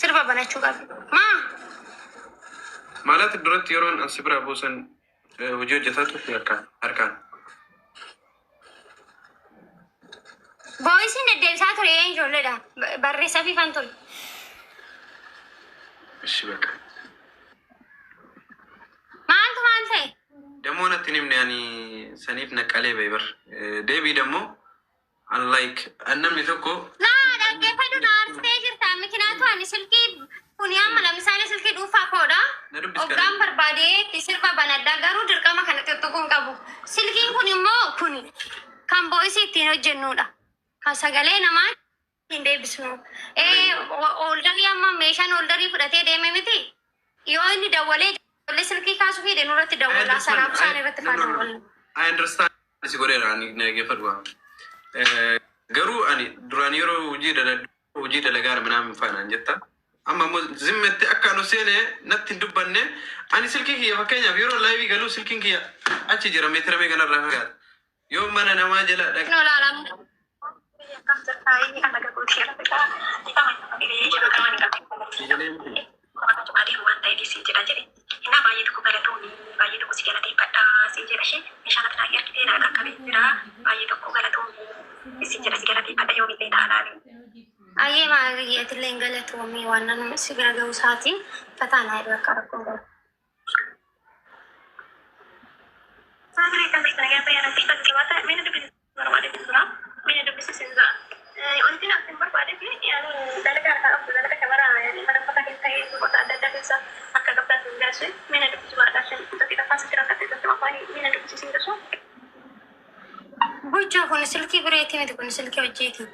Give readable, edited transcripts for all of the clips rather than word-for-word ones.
Sirba banachuu qabu. Maa? Maalati duratti yeroon an si biraa buusan hojii hojjetaa turte harkaan harkaan. Voiceiin deddeebisaa ture ijoolleedha. Barreessaa fi fan ture. Ishi bakka. Maaltu maal ta'e? Dammoo natti hin himne, ani saniif naqqalee bahe bar. Deebii dammoo unlike namni tokko Laa, dhaggeeffadhu, na aarsitee jirta. Mikinaatu ani silkii kuni amma lamisaalee silkii dhuunfaa koodha. Na dubbis. Hoggaan barbaadee itti sirba banadha, garuu dirqama kana tuttuquu hin qabu. Silkiin kun immoo kuni kan voiceii ittiin hojjennudha. Kan sagalee namaa ittiin deebisnu. Orderii amma meeshaan orderii fudhatee deeme miti. Yoo inni dawwalee ijoollee silkii kaasuu fide nurratti dawwalaa, sanaaf isaan irratti faa dawwalu. I understand si godheera, ani dhaggeeffadhu. Garuu ani duraan yeroo hojii dalagdu hojii dalagaa minaamin faanaan jetta. Amma immoo zimmetti akka anu seene natti hin dubbanne. Ani silkii kiyya, fakkeenyaaf, yeroo liveii galuu silkiin kiyya achi jira, meetira meeqa narraa fagaata. Yoo mana namaa jala dhaqe. No laalamu. Akkam jirtaa? Kan naga gooteera. Waan ta'eef siin jedha jedhe. Innaa baay'ee tokko galatoomii, baay'ee tokko si galateeffadha siin jedha. Ishee meeshaan ati naa ergitee naa qaqqabee jira. Baay'ee tokko galatoomii siin jedha, si galateeffadha yoomillee taanaani. Ayyee, maayyeetillee hin galatoomii, waan nan si bira ga'uu isaati. Fataan haa akka rakkoo qabu. Sagalee kan jirtan nagaa fayyaa irratti qabaata. Mina dubbisi barbaade jira. Mina dubbisi siin jira. Wanti naaf hin barbaade fi yaani dalagaa harkaa qabdu, dalagaa shamara yaani mana uffataa keessa ta'ee gosa adda addaa keessa akka qabdaa siin jaasu mina dubbisi barbaade tokko afaan sitti rakkate tokko afaan mina dubbisi siin jaasu. Bulchaa, kun silkii bireetii miti, kun silkii hojiiti.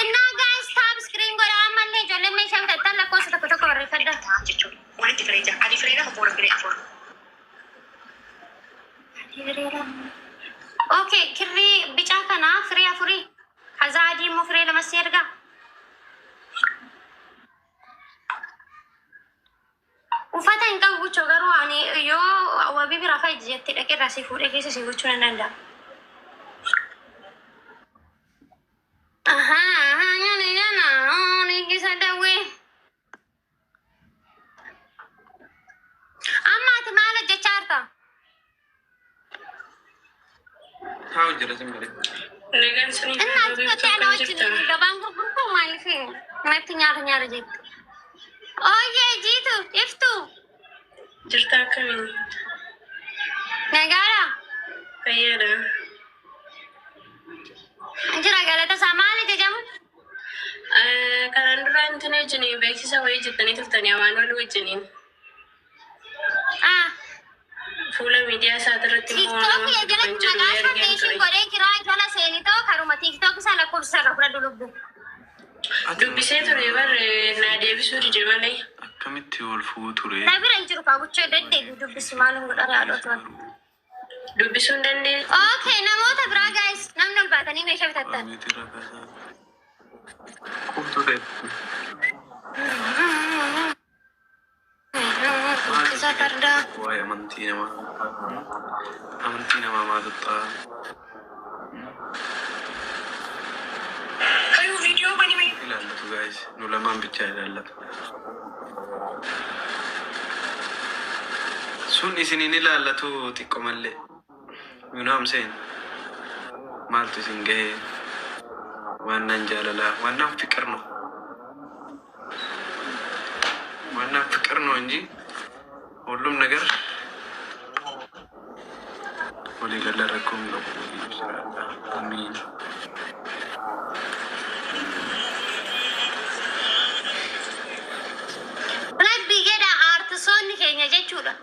Innaa guys, tap screen godha. Ammallee ijoolleen meeshaa bitattan lakkoofsa tokko tokko barreeffadha. Jechuudha. Walitti firee jira. Adii firee lama, boora firee afur. Okay, kirrii bicaa kana firee afurii. Kazaa adii immoo firee lama si ergaa. Uffata hin qabu buchoo, garuu ani yoo wabii biraa fa'i jettee dhaqee irraa si fuudhee keessa si gochuu nan danda'a. Ahaa, nyana nyana, ni dawwee. Amma ati maal hojjechaa jirta? Taa'u jira simbiree. Nagaan sanii. Inni ati gottee ana wajjin gabaan gurgurtuu maaliif natti nyaata nyaata jetti? Ooyyee, jiitu iftu. Jirta, akkamiin? Nagaadha. Fayyaadha. Jira, galata isaa. Maali jajamu? Kanaan dura intini wajjin beeksisa wayii jettanii turtanii Amaanuel wajjiniin. Ah, Fuula miidiyaa isaatirratti immoo nama TikTok kan jalatti jedhu maqaa isaa argeen meeshiin ture. godhee jira, jala seenitoo karuma TikTok isaa lakkoofsa irraa fudhadhu lubbu. Dubbisee ture bar, naa deebisuu dide malee. Akkamitti ol fu'uu ture? Na bira hin jiru kaabuchoo, deddeebi dubbisi, maalum godhara haadhotu. Dubbisuu hin dandeenye. Okay, namoota biraa guys, namni ol baatanii meeshaa bitattan. Meetira kasaa. Qubtu ta'e. Isa fardaa. Waa'ee amantii namaa. Amantii namaa maa xuxxaa? Ayuu, viidiyoo bani mee. Ilaallatu guys. Nu lamaan bichaa ilaallatu. Sun isiniin ilaallatu xiqqo mallee. You know what I'm saying? Maaltu isin gahee? Waannaan jaalalaa, waannaan ፍቅር ነው። ዋና ፍቅር ነው እንጂ ሁሉም ነገር walii galla rakkoo hin qabu, waliif jiraadha. Amiin. Rabbi jedha, aartisoonni keenya jechuudha.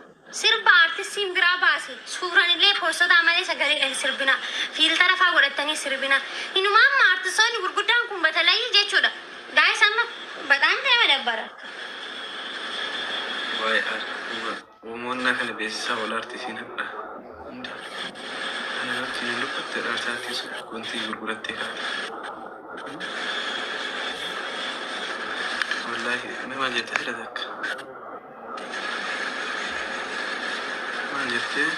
Sirba aartistiin biraa baase suuraan illee poostotaa malee sagaleedhaan sirbina. Filtera faa godhatanii sirbina. Inumaa amma aartisoonni gurguddaan kun batalayii jechuudha. Guys, amma በጣም nama dabbara. Waa'ee aartii uumoonnaa kana beeksisaa oola aartistiin hadha. Hundi. Kana aartiin dubbatte aartistii sun wanti gurgurattee kaate. Wallaahi, mee maal jettee sila takka? Maal jettee?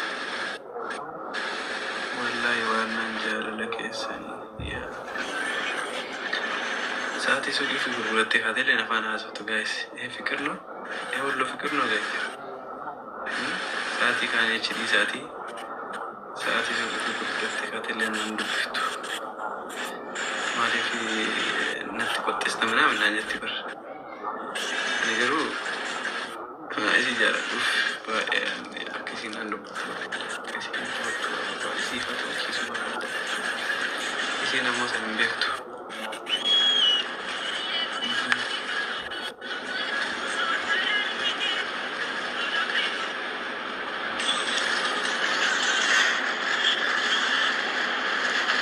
Wallaahi, waannaan jaalala. Jaalala keessanii yaa. Sa'aatii suuqii fi gurgurattee kaatee illee afaan haasoftu guys. ይሄ ፍቅር ነው? ይሄ ሁሉ ፍቅር ነው guys. Sa'aatii kaan achi dhiisaatii sa'aatii suuqii fi gurgurattee kaatee illee nan dubbiftu. Maaliif natti qoxxista ምናምን naan jetti bara. Ani garuu isii jaaladhuuf baay'ee akka isiin naan dubbattu barbaada. Akka isiin to'attu barbaada. Isii to'achiisuu barbaada. Isiin ammoo san hin beektu.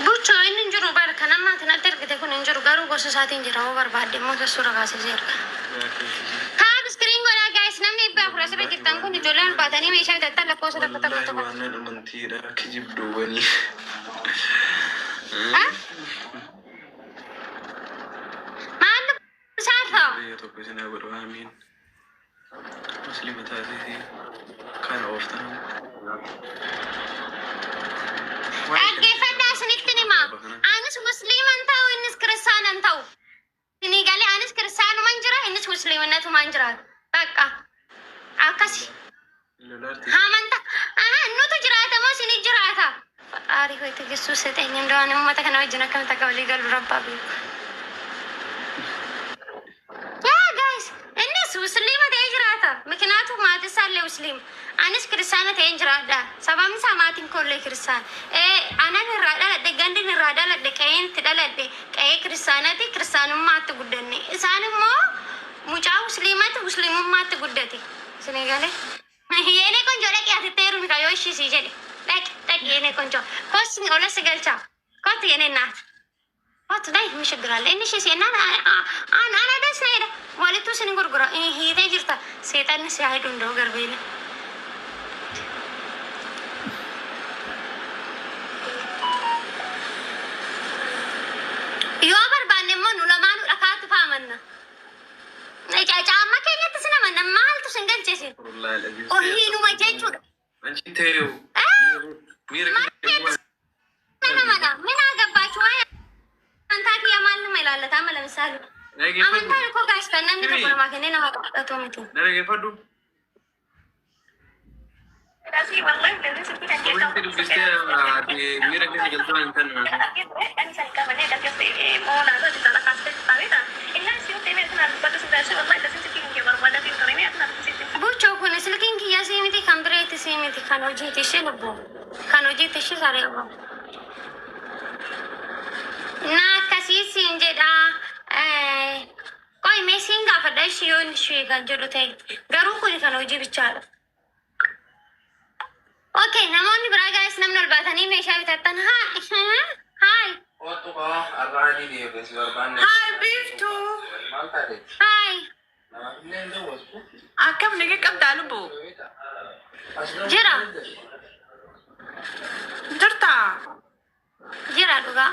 Buchoo inni hin jiru bara kan amma ati natti ergite kun hin jiru, garuu gosa isaatiin jira. Hoo barbaadde immoo suura kaasee si erga. Tap screen godhaa guys, namni 400 asirra jirtan kun ijoolleen ol baatanii meeshaa bitattan lakkoofsa tokko tokko Wallaahi tokko. waan amantiidha kijibduuwwanii. Maal isaarraa? Biyya tokko isin haa godhu, amiin. Muslima taasisii kan ooftan. Dhaggeeffadhaa, isinitti hima. Anis musliiman ta'u, innis kiristaanan ta'u. Isinii galee? Anis kiristaanuman jira, innis musliiminatumaan jira. Bakka akkasi. Amantaa nutu jiraata moo isinii jiraata? ፈጣሪ ሆይ ትዕግስቱ ስጠኝ። እንደው ani uummata kana wajjin akkamitti akka walii galu rabbaa beeku. Yaa guys, innis musliima ta'ee jiraata. Mikinaatu maatii isaallee musliima. Anis kiristaana ta'een jiraadha. Sababni isaa maatiin koollee kiristaana. Anan irraa dhaladhe, gandin irraa dhaladhe, qe'een itti dhaladhe, qe'ee kiristaanaati, kiristaanummaatti guddanne. Isaan immoo mucaa musliimatti musliimummaatti guddate. Isinii galee? የኔ ቆንጆ, dhaqi, ati heerumi yoo ishii sii jedhe. Dhaqi, dhaqi, የኔ ቆንጆ. Kos ola si galcha. Kottu, የኔ እናት. Kottu, dai, ምን ችግር አለ? Inni ishii seenaan ana das na jedha. Walittuu isin gurgura. Hiitee jirta. Seexanni si haa hidhu hunda'u garbeela. Yoo barbaanne immoo nu lamaanuu dhakaatti faamanna. Caamma keenyatti sin amanna. Maaltu sin galcheesin? Ohiinuma jechuudha. አንቺ ተይው miira Sin amana. ምን አገባችሁ? Waa'ee amantaa kiyya maal nama ilaallata? Amma ለምሳሌ amantaan koo guys kan namni tokko namaa kennee nama godhatu miti. Dhaggeeffadhu. Wallahi dandeessi fi kan Walitti dubbistee ati miira keessa galtee waan hin taane. Ani san qabannee dargaggeessa moonaa irratti tala kaastee taa'eedha. Innaan si utee kana dubbatu si taasise wallahi dandeessi fi kan barbaadatiin ture mee ati dubbisitti. Buchoo, kun silkiin kiyya sii miti, kan bireetti sii miti, kan hojiiti ishee lubbu. Kan hojiitti ishee saree qabu. Na akkasii siin jedha. Qoy, mee siin gaafadha ishee yoo inni ishee kan jedhu ta'e. Garuu kun kan hojii bichaadha. Okay, namoonni biraa guys, namni ol baatanii meeshaa bitattan, haa haay. Oottu qaba arraanii dhiyeeffesi barbaanne. Haay Biiftuu. Maal taate? Haay. Namaaf illee hin dawwattu. Akkam nagee qabdaa lubbu? Jira. Jirtaa? Jira dhugaa.